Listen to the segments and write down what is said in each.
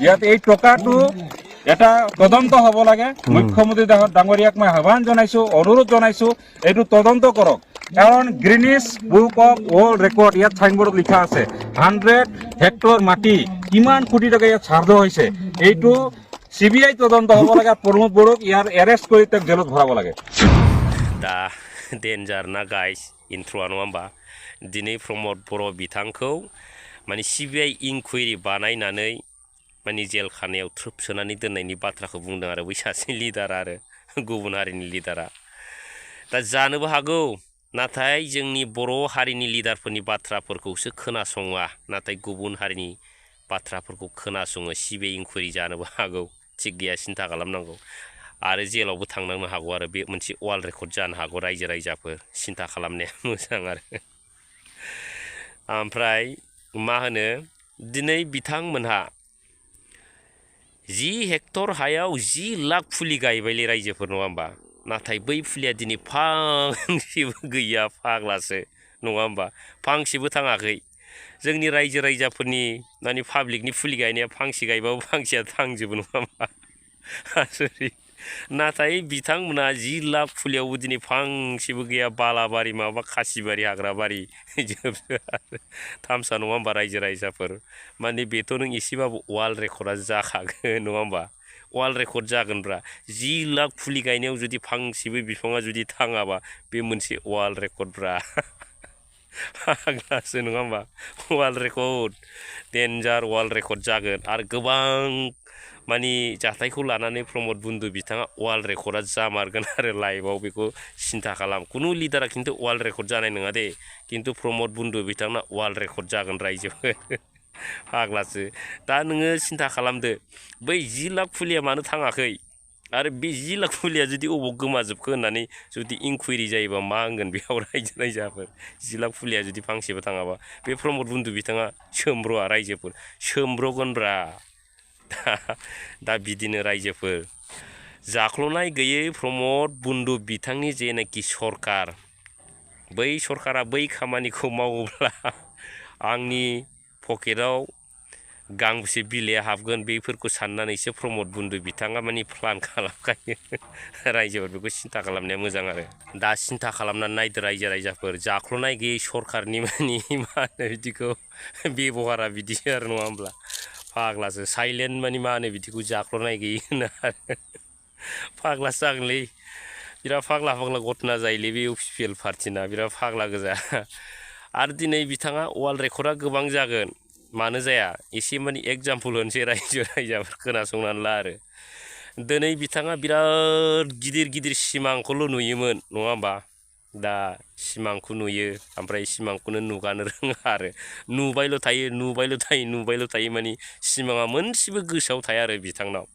ইয়াত এই টকাটো এটা তদন্ত হ'ব লাগে মুখ্যমন্ত্ৰী ডাঙৰীয়াক মই আহ্বান জনাইছো অনুৰোধ জনাইছো এইটো তদন্ত কৰক কাৰণ গ্ৰীনিছ বুক অফ ৱৰ্ল্ড ৰেকৰ্ড ইয়াত চাইনবোৰ্ডত লিখা আছে 100 হেক্টৰ মাটি কিমান কোটি টকা ইয়াত চাৰ্জ হৈছে এইটো CBI তদন্ত হ'ব লাগে প্ৰমোদ বড়োক ইয়াৰ এৰেষ্ট কৰি তেওঁক জেলত ভৰাব লাগে दा डेन्जार ना गाइस इन्ट्र'आ नङा होमबा दिनै प्रमोद बर' बिथांखौ माने CBI इनकुवेरि बानायनानै माने जेल खानायाव थ्रोब सोनानै दोननायनि बाथ्राखौ बुंदों आरो बै सासे लिडार आरो गुबुन हारिनि लिडारा दा जानोबो हागौ नाथाय जोंनि बर' हारिनि लिडारफोरनि बाथ्राफोरखौसो खोनासङा नाथाय गुबुन हारिनि बाथ्राफोरखौ खोनासङो CBI इनकुवेरि जानोबो हागौ थिग गैया सिन्था खालामनांगौ आरो जेलावबो थांनांनो हागौ आरो बे मोनसे वार्ल्ड रेकर्ड जानो हागौ रायजो राजाफोर सिन्था खालामनाया मोजां आरो ओमफ्राय मा होनो दिनै बिथांमोनहा 10 हेक्टर हायाव 10 लाख फुलि गायबायलै रायजोफोर नङा होमबा नाथाय बै फुलिया दिनै फांसेबो गैया फाग्लासो नङा होमबा फांसेबो थाङाखै जोंनि रायजो राजाफोरनि माने पाब्लिकनि फुलि गायनाया फांसे गायबाबो फांसेया थांजोबो नङा होमबा आसरित नाथाय बिथांमोना 10 लाख फुलियावबो दिनै फांसेबो गैया बालाबारि माबा खासिबारि हाग्राबारि जोबसो आरो थामसा नङा होमबा रायजो राजाफोर माने बेथ' नों एसेबाबो वार्ल्ड रेकर्डआ जाखागोन नङा होमबा वार्ल्ड रेकर्ड जागोनब्रा 10 लाख फुलि गायनायाव जुदि फांसेबो बिफाङा जुदि थाङाबा बे मोनसे वार्ल्ड रेकर्डब्रा फाग्लासो नङा होमबा वार्ल्ड रेकर्ड डेन्जार वार्ल्ड रेकर्ड जागोन आरो गोबां माने जाथायखौ लानानै प्रमोद बन्दु बिथाङा वार्ल्ड रेकर्डआ जामारगोन आरो लाइभआव बेखौ सिन्था खालाम कुनु लिडारा खिन्थु वार्ल्ड रेकर्ड जानाय नङा दे खिन्थु प्रमोद बन्दु बिथांना वार्ल्ड रेकर्ड जागोन रायजोफोर फाग्लासो दा नोङो सिन्था खालामदो बै 10 लाख फुलिया मानो थाङाखै आरो बे 10 लाख फुलिया जुदि अबाव गोमाजोबखो होननानै जुदि इनकुवेरि जायोबा मा होनगोन बेयाव रायजो राजाफोर 10 लाख फुलिया जुदि फांसेबो थाङाबा बे प्रमोद बन्दु बिथाङा सोमब्र'आ रायजोफोर सोमब्र'गोनब्रा दा बिदिनो रायजोफोर जाख्ल'नाय गैयै प्रमोद बन्दु बिथांनि जेनाखि सरकार बै सरकारा बै खामानिखौ मावोब्ला आंनि पकेटाव गांबेसे बिलाइया हाबगोन बेफोरखौ साननानैसो प्रमोद बन्दु बिथाङा माने प्लान खालामखायो रायजोफोर बेखौ सिन्था खालामनाया मोजां आरो दा सिन्था खालामनानै नायदो रायजो राजाफोर जाख्ल'नाय गैयै सरकारनि माने मा होनो बिदिखौ बेबहारा बिदि आरो नङा होमब्ला फाग्लासो साइलेन्ट माने मा होनो बिदिखौ जाख्ल'नाय गैयै होनो आरो फाग्लासो जागोनलै बिराद फाग्ला फाग्ला घटना जायोलै बे अफिसियेल पार्टिना बिराद फाग्ला गोजा आरो दिनै बिथाङा वार्ल्ड रेकर्डआ गोबां जागोन मानो जाया एसे माने एग्जाम्पल होनोसै रायजो राजाफोर खोनासंनानै ला आरो दिनै बिथाङा बिराद गिदिर गिदिर सिमांखौल' नुयोमोन नङा होमबा दा सिमांखौ नुयो ओमफ्राय सिमांखौनो नुगानो रोङा आरो नुबायल' थायो माने सिमाङा मोनसेबो गोसोआव थाया आरो बिथांनाव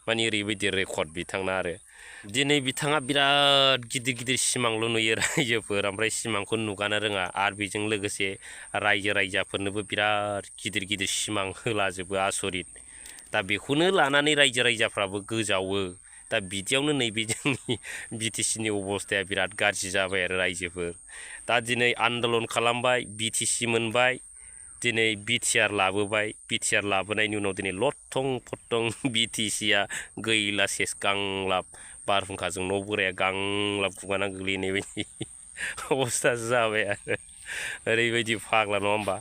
माने ओरैबायदि रेकर्ड बिथांना आरो दिनै बिथाङा बिराद गिदिर गिदिर सिमांल' नुयो रायजोफोर ओमफ्राय सिमांखौ नुगानो रोङा आरो बेजों लोगोसे रायजो राजाफोरनोबो बिराद गिदिर गिदिर सिमां होलाजोबो आसरित दा बेखौनो लानानै रायजो राजाफ्राबो गोजावो दा बिदियावनो नैबे जोंनि BTCनि अबस्थाया बिराद गाज्रि जाबाय आरो रायजोफोर दा दिनै आन्दलन खालामबाय BTC मोनबाय दिनै BTR लाबोबाय BTR लाबोनायनि उनाव दिनै लथं फथं BTCया गैला सेस गांलाब बारहुंखाजों न' बोराया गांलाब गुगाना गोग्लैनाय बायदि अबस्थासो जाबाय आरो ओरैबायदि फाग्ला नङा होमबा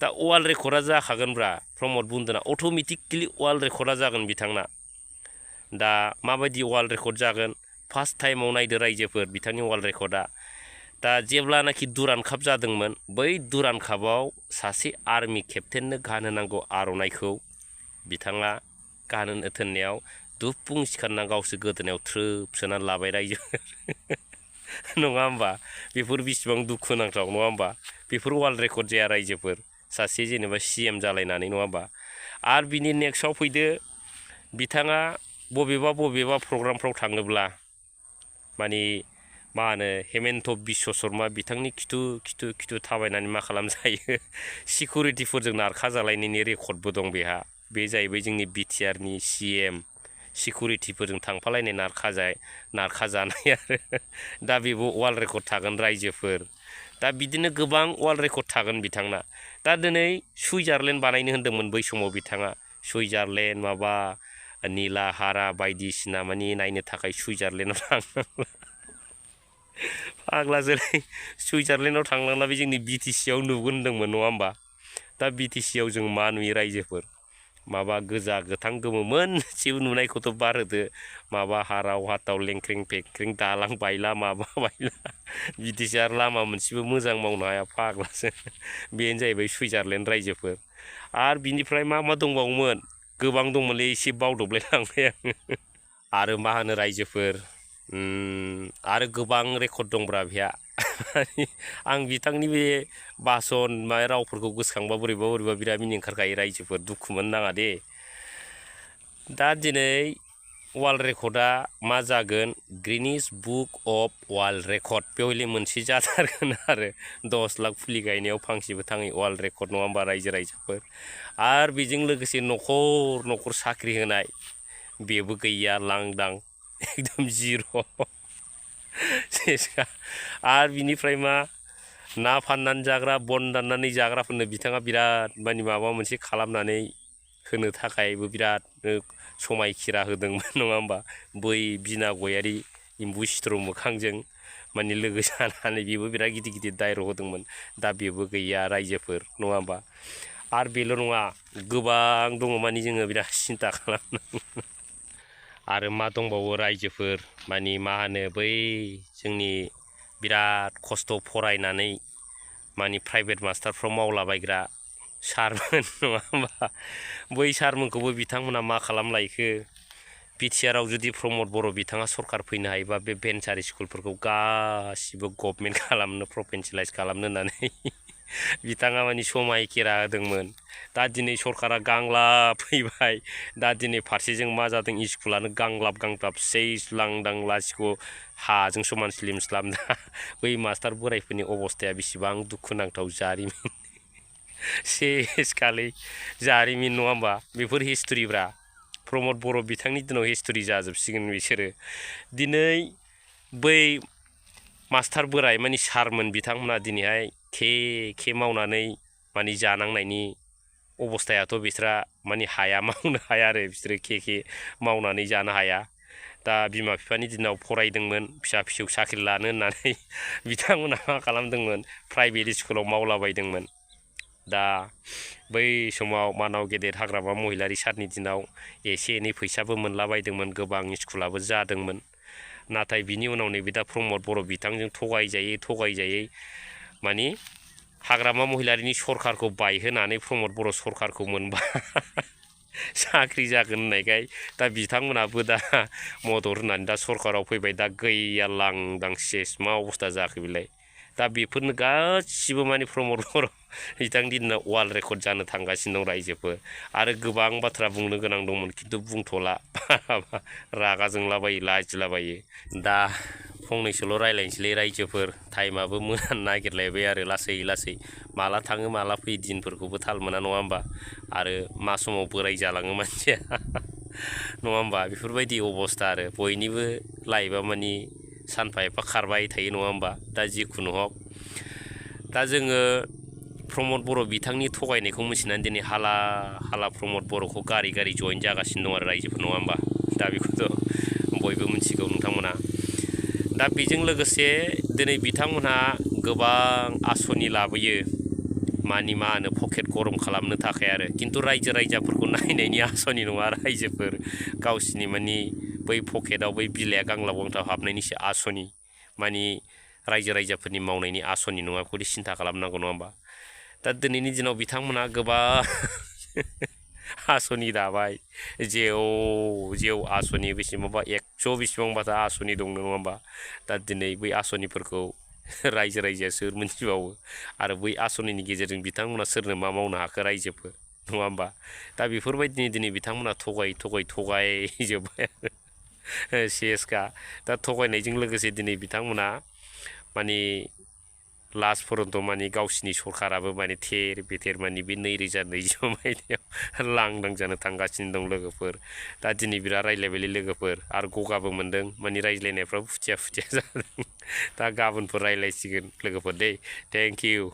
दा वार्ल्ड रेकर्डआ जाखागोनब्रा प्रमोद बन्दुना अट'मेटिकलि वार्ल्ड रेकर्डआ जागोन बिथांना दा माबायदि वार्ल्ड रेकर्ड जागोन फार्स्ट टाइमाव नायदो रायजोफोर बिथांनि वार्ल्ड रेकर्डआ दा जेब्लानाखि दुरान्ड काप जादोंमोन बै दुरान्ड कापआव सासे आर्मि केप्टेननो गानहोनांगौ आर'नाइखौ बिथाङा गानहोनो थिननायाव दुफुं सिखारना गावसो गोदोनायाव थ्रोब सोनानै लाबाय रायजोफोर नङा होमबा बेफोर बेसेबां दुखुनांथाव नङा होमबा बेफोर वार्ल्ड रेकर्ड जाया रायजोफोर सासे जेनेबा CM जालायनानै नङा होमबा आरो बिनि नेक्स्टआव फैदो बिथाङा बबेबा प्रग्रामफ्राव थाङोब्ला माने मा होनो हेमन्त बिश्व शर्मा बिथांनि खिथु थाबायनानै मा खालामजायो सिकिउरिटिफोरजों नारखा जालायनायनि रेकर्डबो दं बेहा बे जाहैबाय जोंनि BTRनि CM सिकिउरिटिफोरजों थांफालायनाय नारखा जानाय आरो दा बेबो वार्ल्ड रेकर्ड थागोन रायजोफोर दा बिदिनो गोबां वार्ल्ड रेकर्ड थागोन बिथांना दा दिनै सुइजारलेण्ड बानायनो होन्दोंमोन बै समाव बिथाङा सुइजारलेण्ड माबा नीला हारा बायदिसिना माने नायनो थाखाय सुइजारलेण्डआव थांनांला फाग्लासोलै सुइजारलेण्डआव थांलांला बे जोंनि BTC आव नुगोन होनदोंमोन नङा होमबा दा BTC आव जों मा नुयो रायजोफोर माबा गोजा गोथां गोमो मोनसेबो नुनायखौथ' बार होदो माबा हाराव हाथाव लेंख्रें फेंख्रें दालां बायला माबा बायला BTC आरो लामा मोनसेबो मोजां मावनो हाया फाग्लासो बेनो जाहैबाय सुइजारलेण्ड रायजोफोर आरो बिनिफ्राय मा मा दंबावोमोन गोबां दंमोनलै एसे बावदबलाय लांबाय आङो आरो मा होनो रायजोफोर आरो गोबां रेकर्ड दंब्रा बेहा आं बिथांनि बे भाषण मा रावफोरखौ गोसोखांबा बोरैबा बोरैबा बिराद मिनिनो ओंखारखायो रायजोफोर दुखु मोननो नाङा दे दा दिनै वार्ल्ड रेकर्डआ मा जागोन ग्रिनिस बुक अफ वार्ल्ड रेकर्ड बेवहाय मोनसे जाथारगोन आरो 10 लाख फुलि गायनायाव फांसेबो थाङै वार्ल्ड रेकर्ड नङा होमबा रायजोफोर आरो बेजों लोगोसे न'खर न'खर साख्रि होनाय बेबो गैया लांदां एकदम जिर' सेसखा आरो बिनिफ्राय मा ना फाननानै जाग्रा बन दाननानै जाग्राफोरनो बिथाङा बिराद माने माबा मोनसे खालामनानै होनो थाखायबो बिराद समायखिरा होदोंमोन नङा होमबा बै बिना गयारि एम्बु सिथ्र मोखांजों माने लोगो जानानै बेबो बिराद गिदिर गिदिर दायलग होदोंमोन दा बेबो गैया रायजोफोर नङा होमबा आरो बेल' नङा गोबां दङ माने जोङो बिराद सिन्था खालामनांगौ आरो मा दंबावो रायजोफोर माने मा होनो बै जोंनि बिराद खस्थ' फरायनानै माने प्राइभेट मास्टारफ्राव मावलाबायग्रा सारमोन नङा होमबा बै सारमोनखौबो बिथांमोना मा खालामलायखो BTR आव जुदि प्रमद बर' बिथाङा सरकार फैनो हायोबा बे भेन्सार स्कुलफोरखौ गासिबो गभर्नमेन्ट खालामनो प्रभिन्सियेलाइज खालामनो होननानै बिथाङा माने समायखिरा होदोंमोन दा दिनै सरकारा गांलाब फैबाय दा दिनै फारसेजों मा जादों स्कुलानो गांलाब गांलाब सेस लांदां लासिख' हाजों समान स्लिम स्लाम दा बै मास्टार बोरायफोरनि अबस्थाया बेसेबां दुखुनांथाव जारिमिन सेसखालै जारिमिन नङा होमबा बेफोर हिस्ट'रिब्रा प्रमद बर' बिथांनि दिनाव हिस्ट'रि जाजोबसिगोन बिसोरो दिनै बै मास्टार बोराय माने सारमोन बिथांमोना दिनैहाय खे मावनानै माने जानांनायनि अबस्थायाथ' बिस्रा माने हाया मावनो हाया आरो बिसोरो खे मावनानै जानो हाया दा बिमा बिफानि दिनाव फरायदोंमोन फिसा फिसौ साख्रि लानो होननानै बिथांमोना मा खालामदोंमोन प्राइभेट स्कुलाव मावलाबायदोंमोन दा बै समाव मानाव गेदेर हाग्रामा महिलारि सारनि दिनाव एसे एनै फैसाबो मोनलाबायदोंमोन गोबां स्कुलाबो जादोंमोन नाथाय बिनि उनाव नैबे दा प्रमद बर' बिथांजों थगायजायै माने हाग्रामा महिलारिनि सरकारखौ बायहोनानै प्रमद बर' सरकारखौ मोनबा साख्रि जागोन होननायखाय दा बिथांमोनाबो दा मदद होनानै दा सरकाराव फैबाय दा गैया लांदां सेस मा अबस्था जाखो बेलाय दा बेफोरनो गासिबो माने प्रमद बर' बिथांनि दिनाव वार्ल्ड रेकर्ड जानो थांगासिनो दं रायजोफोर आरो गोबां बाथ्रा बुंनो गोनां दंमोन खिन्थु बुंथ'ला रागा जोंलाबायो लाजिलाबायो दा फंनैसोल' रायलायनोसैलै रायजोफोर टाइमाबो मोनानो नागिरलायबाय आरो लासै माला थाङो माला फैयो दिनफोरखौबो थाल मोना नङा होमबा आरो मा समाव बोराय जालाङो मानसिया नङा होमबा बेफोरबायदि अबस्था आरो बयनिबो लाइफआ माने सानफा एफा खारबाय थायो नङा होमबा दा जिखुनु हक दा जोङो प्रमद बर' बिथांनि थगायनायखौ मिथिनानै दिनै हाला प्रमद बर'खौ गारि जइन जागासिनो दं आरो रायजोफोर नङा होमबा दा बेखौथ' बयबो मिथिगौ नोंथांमोना दा बेजों लोगोसे दिनै बिथांमोनहा गोबां आसनि लाबोयो मानि मा होनो पकेट गरम खालामनो थाखाय आरो खिन्थु रायजोफोरखौ नायनायनि आसनि नङा रायजोफोर गावसिनि मानि बै पकेटाव बै बिलाइया गांलाब गांथाब हाबनायनिसो आसनि मानि रायजोफोरनि मावनायनि आसनि नङा बेखौ सिन्था खालामनांगौ नङा होमबा दा दिनैनि दिनाव बिथांमोनहा गोबां आसनि दाबाय जेव आसनि बेसेबांबा 100 बेसेबांबाथा आसनि दं नङा होमबा दा दिनै बै आसनिफोरखौ रायजोआ सोर मिथिबावो आरो बै आसनिनि गेजेरजों बिथांमोना सोरनो मा मावनो हाखो रायजोफोर नङा होमबा दा बेफोरबायदिनो दिनै बिथांमोना थगायजोब्बाय सेसखा दा थगायनायजों लोगोसे दिनै बिथांमोना माने लास्ट पर्यन्त माने गावसिनि सरकाराबो माने थेर बेथेर माने बे 2020 मायथाइयाव लांदां जानो थांगासिनो दं लोगोफोर दा दिनै बिराद रायलायबायलै लोगोफोर आरो गगाबो मोनदों माने रायज्लायनायफ्राबो फुथिया जादों दा गाबोनफोर रायलायसिगोन लोगोफोर दे थेंक इउ